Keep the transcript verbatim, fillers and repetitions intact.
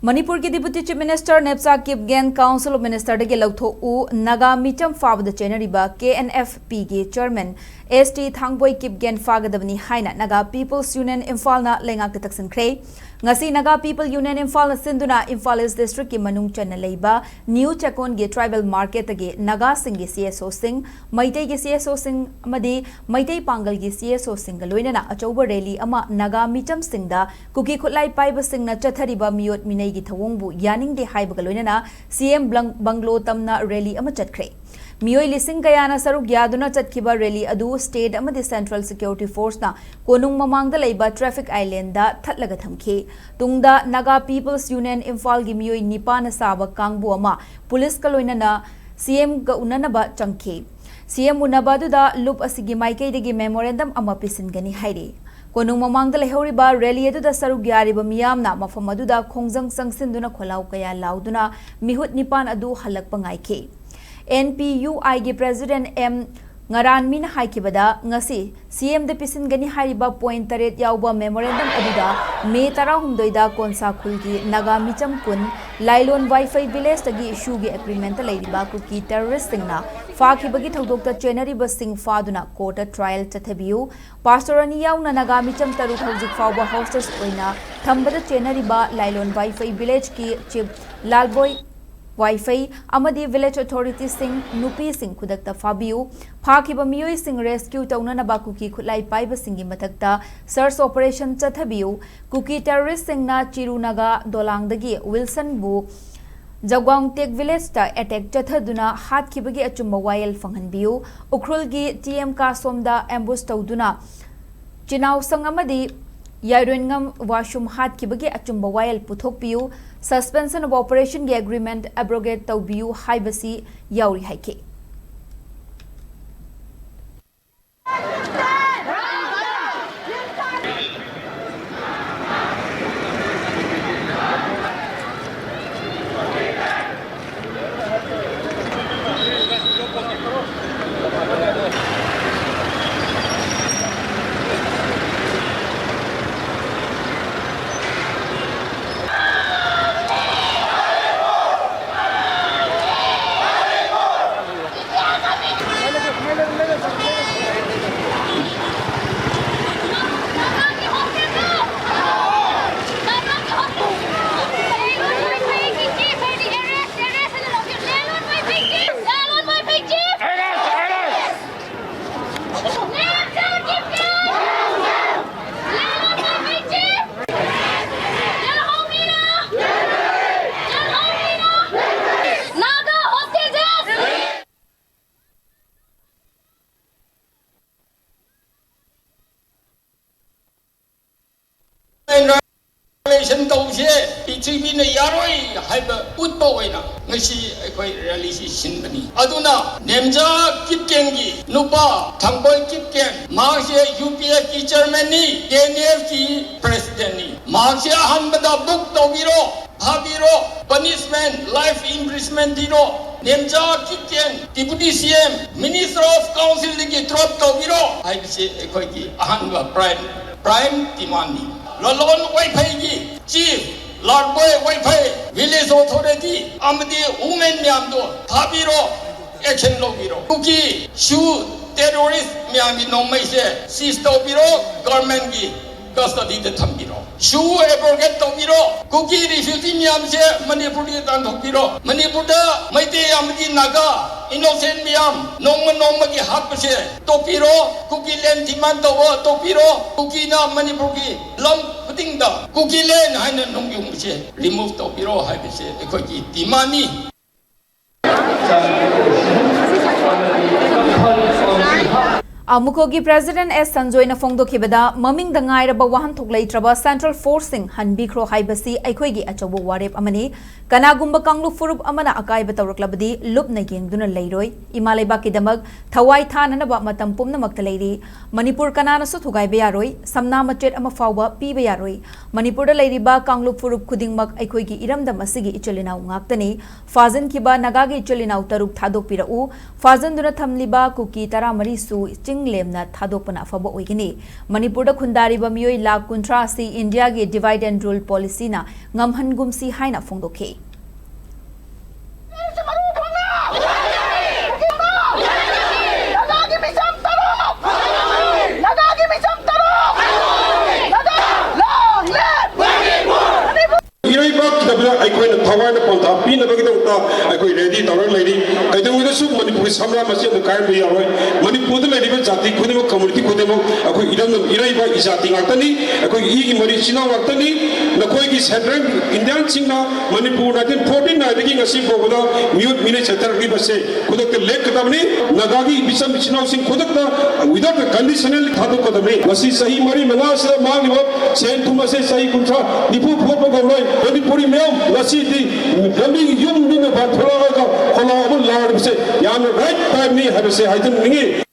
ꯃꯅꯤꯄꯨꯔꯒꯤ Deputy Chief Minister ꯅꯦꯞꯆꯥ Kipgen Council of Minister ꯗꯒꯤ ꯂꯧꯊꯣꯛꯎ, ꯅꯥꯒꯥ ꯃꯤꯆꯝ ꯐꯥꯕꯗ ꯆꯦꯟꯅꯔꯤꯕ K N F P ꯒꯤ Chairman S T ꯊꯥꯡꯕꯣꯏ ꯀꯤꯞꯒꯦꯟ ꯐꯥꯒꯗꯕꯅꯤ ꯍꯥꯏꯅ Naga People's Union ꯏꯝꯐꯥꯜꯅ ꯂꯩꯉꯥꯛꯇ ꯇꯛꯁꯤꯟꯈ꯭ꯔꯦ꯫ ꯉꯁꯤ Naga People Union ꯏꯝꯐꯥꯜꯅ ꯁꯤꯟꯗꯨꯅ ꯏꯝꯐꯥꯜ East District ꯀꯤ ꯃꯅꯨꯡ ꯆꯟꯅ ꯂꯩꯕ ꯅ꯭ꯌꯨ ꯆꯦꯀꯣꯟꯒꯤ Tribal Market ꯇꯒꯤ ꯅꯥꯒꯥꯁꯤꯡꯒꯤ C S O ꯁꯤꯡ, ꯃꯩꯇꯩꯒꯤ C S O ꯁꯤꯡ ꯑꯃꯗꯤ ꯃꯩꯇꯩ ꯄꯥꯡꯒꯜꯒꯤ C S O ꯁꯤꯡꯒ ꯂꯣꯏꯅꯅ ꯑꯆꯧꯕ rally ꯑꯃ ꯅꯥꯒꯥ ꯃꯤꯆꯝꯁꯤꯡꯗ ꯀꯨꯀꯤ ꯈꯨꯠꯂꯥꯏ ꯄꯥꯏꯕꯁꯤꯡꯅ ꯆꯠꯊꯔꯤꯕ ꯃꯤꯑꯣꯠ ꯃꯤꯅꯩꯒꯤ ꯊꯧꯑꯣꯡꯕꯨ ꯌꯥꯅꯤꯡꯗꯦ ꯍꯥꯏꯕꯒ ꯂꯣꯏꯅꯅ C M ꯕ꯭ꯂꯪ-, ꯕꯪꯒ꯭ꯂꯣ ꯇꯝꯅ rally ꯑꯃ ꯆꯠꯈ꯭ꯔꯦ꯫ ꯃꯤꯑꯣꯏ ꯂꯤꯁꯤꯡ ꯀꯌꯥꯅ ꯁꯔꯨꯛ ꯌꯥꯗꯨꯅ ꯆꯠꯈꯤꯕ rally ꯑꯗꯨ state ꯑꯃꯗꯤ Central Security Force ꯅ ꯀꯣꯅꯨꯡ ꯃꯃꯥꯡꯗ ꯂꯩꯕ Traffic Island ꯗ ꯊꯠꯂꯒ ꯊꯝꯈꯤ꯫ ꯇꯨꯡꯗ Naga People's Union ꯏꯝꯐꯥꯜꯒꯤ ꯃꯤꯑꯣꯏ ꯅꯤꯄꯥꯟꯅ ꯁꯥꯕ ꯀꯥꯡꯕꯨ ꯑꯃ ꯄꯨꯂꯤꯁꯀ ꯂꯣꯏꯅꯅ C M ꯒ ꯎꯅꯅꯕ ꯆꯪꯈꯤ꯫ C M ꯎꯅꯕ ꯑꯗꯨꯗ ꯂꯨꯞ ꯑꯁꯤꯒꯤ ꯃꯥꯏꯀꯩꯗꯒꯤ memorandum ꯑꯃ ꯄꯤꯁꯤꯟꯒꯅꯤ ꯍꯥꯏꯔꯤ꯫ ꯀꯣꯅꯨꯡ ꯃꯃꯥꯡꯗ ꯂꯩꯍꯧꯔꯤꯕ rally ꯑꯗꯨꯗ ꯁꯔꯨꯛ ꯌꯥꯔꯤꯕ ꯃꯤꯌꯥꯝꯅ ꯃꯐꯝ ꯑꯗꯨꯗ ꯈꯣꯡꯖꯪ ꯆꯪꯁꯤꯟꯗꯨꯅ ꯈꯣꯜꯂꯥꯎ ꯀꯌꯥ ꯂꯥꯎꯗꯨꯅ ꯃꯤꯍꯨꯠ ꯅꯤꯄꯥꯟ ꯑꯗꯨ ꯍꯜꯂꯛꯄ ꯉꯥꯏꯈꯤ꯫ N P U I ꯒꯤ President M ꯉꯔꯥꯟꯃꯤꯅ ꯍꯥꯏꯈꯤꯕꯗ, ꯉꯁꯤ C M ꯗ ꯄꯤꯁꯤꯟꯒꯅꯤ ꯍꯥꯏꯔꯤꯕ point ꯇꯔꯦꯠ ꯌꯥꯎꯕ memorandum ꯑꯗꯨꯗ May ꯇꯔꯥꯍꯨꯝꯗꯣꯏꯗ ꯀꯣꯟꯁꯥ ꯈꯨꯜꯒꯤ ꯅꯥꯒꯥ ꯃꯤꯆꯝ ꯀꯨꯟ, ꯂꯥꯏꯂꯣꯟ ꯋꯥꯏꯐꯩ village ꯇꯒꯤ issue ꯒꯤ agreement ꯇ ꯂꯩꯔꯤꯕ ꯀꯨꯀꯤ terrorist ꯁꯤꯡꯅ ꯐꯥꯈꯤꯕꯒꯤ ꯊꯧꯗꯣꯛꯇ ꯆꯦꯟꯅꯔꯤꯕꯁꯤꯡ ꯐꯥꯗꯨꯅ court ꯇ trial ꯆꯠꯊꯕꯤꯌꯨ꯫ Pastor ꯑꯅꯤ ꯌꯥꯎꯅ ꯅꯥꯒꯥ ꯃꯤꯆꯝ ꯇꯔꯨꯛ ꯍꯧꯖꯤꯛ ꯐꯥꯎꯕ hostage ꯑꯣꯏꯅ ꯊꯝꯕꯗ ꯆꯦꯟꯅꯔꯤꯕ ꯂꯥꯏꯂꯣꯟ ꯋꯥꯏꯐꯩ village ꯀꯤ chief ꯂꯥꯜꯕꯣꯏ ꯋꯥꯏꯐꯩ ꯑꯃꯗꯤ village authority ꯁꯤꯡ, ꯅꯨꯄꯤꯁꯤꯡ ꯈꯨꯗꯛꯇ ꯐꯥꯕꯤꯌꯨ꯫ ꯐꯥꯈꯤꯕ ꯃꯤꯑꯣꯏꯁꯤꯡ rescue ꯇꯧꯅꯅꯕ ꯀꯨꯀꯤ ꯈꯨꯠꯂꯥꯏ ꯄꯥꯏꯕꯁꯤꯡꯒꯤ ꯃꯊꯛꯇ search operation ꯆꯠꯊꯕꯤꯌꯨ꯫ ꯀꯨꯀꯤ terrorist ꯁꯤꯡꯅ ꯆꯤꯔꯨ ꯅꯥꯒꯥ ꯗꯣꯂꯥꯡꯗꯒꯤ ꯋꯤꯜꯁꯟꯕꯨ ꯖꯒ꯭ꯋꯥꯡꯇꯦꯛ village ꯇ attack ꯆꯠꯊꯗꯨꯅ ꯍꯥꯠꯈꯤꯕꯒꯤ ꯑꯆꯨꯝꯕ ꯋꯥꯌꯦꯜ ꯐꯪꯍꯟꯕꯤꯌꯨ꯫ ꯎꯈ꯭ꯔꯨꯜꯒꯤ T M ꯀꯥꯁꯣꯝꯗ ambush ꯇꯧꯗꯨꯅ ꯆꯤꯅꯥꯎꯁꯪ ꯑꯃꯗꯤ ꯌꯥꯏꯔꯣꯏꯉꯝ ꯋꯥꯁꯨꯝ ꯍꯥꯠꯈꯤꯕꯒꯤ ꯑꯆꯨꯝꯕ ꯋꯥꯌꯦꯜ ꯄꯨꯊꯣꯛꯄꯤꯌꯨ꯫ Suspension of operation ꯒꯤ agreement abrogate ꯇꯧꯕꯤꯌꯨ ꯍꯥꯏꯕꯁꯤ ꯌꯥꯎꯔꯤ ꯍꯥꯏꯈꯤ꯫ ꯇꯧꯁꯦ, ꯄ꯭ꯔꯤꯊꯤꯕꯤꯅ ꯌꯥꯔꯣꯏ ꯍꯥꯏꯕ ꯎꯠꯄ ꯑꯣꯏꯅ ꯉꯁꯤ ꯑꯩꯈꯣꯏ ꯔꯦꯂꯤꯁꯤ ꯁꯤꯟꯕꯅꯤ꯫ ꯑꯗꯨꯅ ꯅꯦꯝꯖꯥ ꯀꯤꯞꯀꯦꯟꯒꯤ ꯅꯨꯄꯥ ꯊꯥꯡꯕꯣꯏ ꯀꯤꯞꯀꯦꯟ, ꯃꯍꯥꯛꯁꯦ ꯌꯨ ꯄꯤ ꯑꯦꯐꯀꯤ ꯆꯤꯌꯔꯃꯦꯟꯅꯤ, ꯀꯦ ꯑꯦꯟ ꯑꯦꯐꯀꯤ ꯄ꯭ꯔꯦꯁꯤꯗꯦꯟꯠꯅꯤ꯫ ꯃꯍꯥꯛꯁꯦ ꯑꯍꯥꯟꯕꯗ ꯕꯨꯛ ꯇꯧꯕꯤꯔꯣ, ꯐꯥꯕꯤꯔꯣ, ꯄꯅꯤꯁꯃꯦꯟꯠ, ꯂꯥꯏꯐ ꯏꯝꯄ꯭ꯔꯤꯖꯃꯦꯟꯠ ꯄꯤꯔꯣ꯫ ꯅꯦꯝꯖꯥ ꯀꯤꯞꯀꯦꯟ, ꯗꯤꯄꯨꯇꯤ ꯁꯤ ꯑꯦꯝ, ꯃꯤꯅꯤꯁꯇꯔ ꯑꯣꯐ ꯀꯥꯎꯟꯁꯤꯜꯗꯒꯤ ꯗ꯭ꯔꯣꯞ ꯇꯧꯕꯤꯔꯣ ꯍꯥꯏꯕꯁꯤ ꯑꯩꯈꯣꯏꯒꯤ ꯑꯍꯥꯟꯕ ꯄ꯭ꯔꯥꯏꯝ, ꯄ꯭ꯔꯥꯏꯝ ꯗꯤꯃꯥꯟꯅꯤ꯫ ꯂꯂꯣꯟ ꯋꯥꯏꯐꯩꯒꯤ ꯆꯤꯐ, ꯂꯥꯔꯠ ꯕꯣꯏ ꯋꯥꯏꯐꯩ, ꯚꯤꯂꯦꯖ ꯑꯣꯊꯣꯔꯤꯇꯤ ꯑꯃꯗꯤ ꯋꯨꯃꯦꯟ ꯃꯌꯥꯝꯗꯣ ꯐꯥꯕꯤꯔꯣ, ꯑꯦꯛꯁꯟ ꯂꯧꯕꯤꯔꯣ꯫ ꯀꯨꯀꯤ ꯁꯨ ꯇꯦꯔꯣꯔꯤꯁ ꯃꯌꯥꯝꯒꯤ ꯅꯣꯡꯃꯩꯁꯦ ꯁꯤꯖ ꯇꯧꯕꯤꯔꯣ, ꯒꯚꯔꯟꯃꯦꯟꯠꯀꯤ ꯀꯁꯇꯗꯤꯗ ꯊꯝꯕꯤꯔꯣ꯫ ꯁꯨ ꯑꯦꯕ꯭ꯔꯣꯒꯦꯠ ꯇꯧꯕꯤꯔꯣ꯫ ꯀꯨꯀꯤ ꯔꯤꯐ꯭ꯌꯨꯖꯤ ꯃꯌꯥꯝꯁꯦ ꯃꯅꯤꯄꯨꯔꯗꯒꯤ ꯇꯥꯟꯊꯣꯛꯄꯤꯔꯣ꯫ ꯃꯅꯤꯄꯨꯔꯗ ꯃꯩꯇꯩ ꯑꯃꯗꯤ ꯅꯥꯒꯥ ꯏꯅꯣꯁꯦꯟꯠ ꯃꯌꯥꯝ ꯅꯣꯡꯃ ꯅꯣꯡꯃꯒꯤ ꯍꯥꯠꯄꯁꯦ ꯇꯣꯛꯄꯤꯔꯣ꯫ ꯀꯨꯀꯤ ꯂꯦꯟ ꯗꯤꯃꯥꯟ ꯇꯧꯕ ꯇꯣꯛꯄꯤꯔꯣ꯫ ꯀꯨꯀꯤꯅ ꯃꯅꯤꯄꯨꯔꯒꯤ ꯂꯝ ꯈꯨꯗꯤꯡꯗ ꯀꯨꯀꯤ ꯂꯦꯟ ꯍꯥꯏꯅ ꯅꯣꯡꯌꯨꯡꯕꯁꯦ ꯔꯤꯃꯨꯚ ꯇꯧꯕꯤꯔꯣ ꯍꯥꯏꯕꯁꯦ ꯑꯩꯈꯣꯏꯒꯤ ꯗꯤꯃꯥꯟꯅꯤ꯫ ꯑꯃꯨꯀꯣꯒꯤ ꯄ꯭ꯔꯦꯁꯤꯗꯦꯟꯠ ꯑꯦꯁ ꯁꯟꯖꯣꯏꯅ ꯐꯣꯡꯗꯣꯛꯈꯤꯕꯗ, ꯃꯃꯤꯡꯗ ꯉꯥꯏꯔꯕ ꯋꯥꯍꯟꯊꯣꯛ ꯂꯩꯇ꯭ꯔꯕ ꯁꯦꯟꯇ꯭ꯔꯦꯜ ꯐꯣꯔꯁꯁꯤꯡ ꯍꯟꯕꯤꯈ꯭ꯔꯣ ꯍꯥꯏꯕꯁꯤ ꯑꯩꯈꯣꯏꯒꯤ ꯑꯆꯧꯕ ꯋꯥꯔꯦꯞ ꯑꯃꯅꯤ꯫ ꯀꯅꯥꯒꯨꯝꯕ ꯀꯥꯡꯂꯨꯞ ꯐꯨꯔꯨꯞ ꯑꯃꯅ ꯑꯀꯥꯏꯕ ꯇꯧꯔꯛꯂꯕꯗꯤ ꯂꯨꯞꯅ ꯌꯦꯡꯗꯨꯅ ꯂꯩꯔꯣꯏ꯫ ꯏꯃꯥ ꯂꯩꯕꯥꯛꯀꯤꯗꯃꯛ ꯊꯋꯥꯏ ꯊꯥꯅꯅꯕ ꯃꯇꯝ ꯄꯨꯝꯅꯃꯛꯇ ꯂꯩꯔꯤ꯫ ꯃꯅꯤꯄꯨꯔ ꯀꯅꯥꯅꯁꯨ ꯊꯨꯒꯥꯏꯕ ꯌꯥꯔꯣꯏ, ꯁꯝꯅꯥ ꯃꯆꯦꯠ ꯑꯃ ꯐꯥꯎꯕ ꯄꯤꯕ ꯌꯥꯔꯣꯏ꯫ ꯃꯅꯤꯄꯨꯔꯗ ꯂꯩꯔꯤꯕ ꯀꯥꯡꯂꯨꯞ ꯐꯨꯔꯨꯞ ꯈꯨꯗꯤꯡꯃꯛ ꯑꯩꯈꯣꯏꯒꯤ ꯏꯔꯝꯗꯝ ꯑꯁꯤꯒꯤ ꯏꯆꯤꯜ ꯏꯅꯥꯎ ꯉꯥꯛꯇꯅꯤ꯫ ꯐꯥꯖꯤꯟꯈꯤꯕ ꯅꯥꯒꯥꯒꯤ ꯏꯆꯤꯜ ꯏꯅꯥꯎ ꯇꯔꯨꯛ ꯊꯥꯗꯣꯛꯄꯤꯔꯛꯎ꯫ ꯐꯥꯖꯤꯟꯗꯨꯅ ꯊꯝꯂꯤꯕ ꯀꯨꯀꯤ ꯇꯔꯥꯃꯔꯤꯁꯨ ꯆꯤꯡ ꯂꯦꯝꯅ ꯊꯥꯗꯣꯛꯄꯅ ꯑꯐꯕ ꯑꯣꯏꯒꯅꯤ꯫ ꯃꯅꯤꯄꯨꯔꯗ ꯈꯨꯟꯗꯥꯔꯤꯕ ꯃꯤꯑꯣꯏ ꯂꯥꯈ ꯀꯨꯟꯊ꯭ꯔꯥ ꯑꯁꯤ ꯏꯟꯗꯤꯌꯥꯒꯤ divide and rule policyꯅ ꯉꯝꯍꯟꯒꯨꯝꯁꯤ ꯍꯥꯏꯅ ꯐꯣꯡꯗꯣꯛꯈꯤ꯫ ꯏꯔꯩꯕꯥꯛ ꯅꯠꯇꯕꯤꯗ ꯑꯩꯈꯣꯏꯅ ꯊꯋꯥꯏꯅ ꯄꯣꯟꯊꯥ ꯄꯤꯅꯕꯒꯤꯗꯃꯛꯇ ꯑꯩꯈꯣꯏ ꯔꯦꯗꯤ ꯇꯧꯔꯒ ꯂꯩꯔꯤ꯫ ꯀꯩꯗꯧꯉꯩꯗꯁꯨ ꯃꯅꯤꯄꯨꯔꯒꯤ ꯁꯝꯔꯥ ꯃꯁꯤ ꯑꯗꯨ ꯀꯥꯏꯍꯟꯕ ꯌꯥꯔꯣꯏ꯫ ꯃꯅꯤꯄꯨꯔꯗ ꯂꯩꯔꯤꯕ ꯖꯥꯇꯤ ꯈꯨꯗꯤꯡꯃꯛ, ꯀꯝꯃ꯭ꯌꯨꯅꯤꯇꯤ ꯈꯨꯗꯤꯡꯃꯛ ꯑꯩꯈꯣꯏ ꯏꯔꯝꯗꯝ ꯏꯔꯩꯕ ꯏꯖꯥꯇꯤ ꯉꯥꯛꯇꯅꯤ꯫ ꯑꯩꯈꯣꯏꯒꯤ ꯏꯒꯤ ꯃꯔꯤ ꯏꯆꯤꯜ ꯏꯅꯥꯎ ꯉꯥꯛꯇꯅꯤ꯫ ꯅꯈꯣꯏꯒꯤ ꯁꯦꯟꯇ꯭ꯔꯦꯜ ꯏꯟꯗꯤꯌꯥꯟꯁꯤꯡꯅ ꯃꯅꯤꯄꯨꯔ ꯅꯥꯏꯟꯇꯤꯟ ꯐꯣꯔꯇꯤ ꯅꯥꯏꯟꯗꯒꯤ ꯉꯁꯤ ꯐꯥꯎꯕꯗ ꯃꯤꯑꯣꯠ ꯃꯤꯅꯩ ꯆꯠꯊꯔꯛꯂꯤꯕꯁꯦ ꯈꯨꯗꯛꯇ ꯂꯦꯞꯀꯗꯕꯅꯤ꯫ ꯅꯥꯒꯥꯒꯤ ꯃꯤꯆꯝ ꯃꯤꯆꯤꯟ ꯏꯅꯥꯎꯁꯤꯡ ꯈꯨꯗꯛꯇ without conditional ꯊꯥꯗꯣꯛꯀꯗꯕꯅꯤ꯫ ꯃꯁꯤ ꯆꯍꯤ ꯃꯔꯤ ꯃꯉꯥ ꯑꯁꯤꯗ ꯃꯥꯡꯂꯤꯕ ꯁꯦꯟ ꯊꯨꯝ ꯑꯁꯦ ꯆꯍꯤ ꯀꯨꯟꯊ꯭ꯔꯥ, ꯅꯤꯐꯨ ꯐꯨꯒꯠꯄ ꯉꯝꯂꯣꯏ꯫ ꯃꯅꯤꯄꯨꯔꯤ ꯃꯤꯌꯥꯝ ꯉꯁꯤꯗꯤ ꯂꯝꯕꯤꯒꯤ ꯌꯨꯝ ꯌꯨꯝꯗ ꯊꯣꯛꯂꯛꯑꯒ ꯈꯣꯜꯂꯥꯎ ꯑꯃ ꯂꯥꯎꯔꯤꯕꯁꯦ ꯌꯥꯝꯅ right time ꯅꯤ ꯍꯥꯏꯕꯁꯦ ꯍꯥꯏꯖꯅꯤꯡꯉꯤ꯫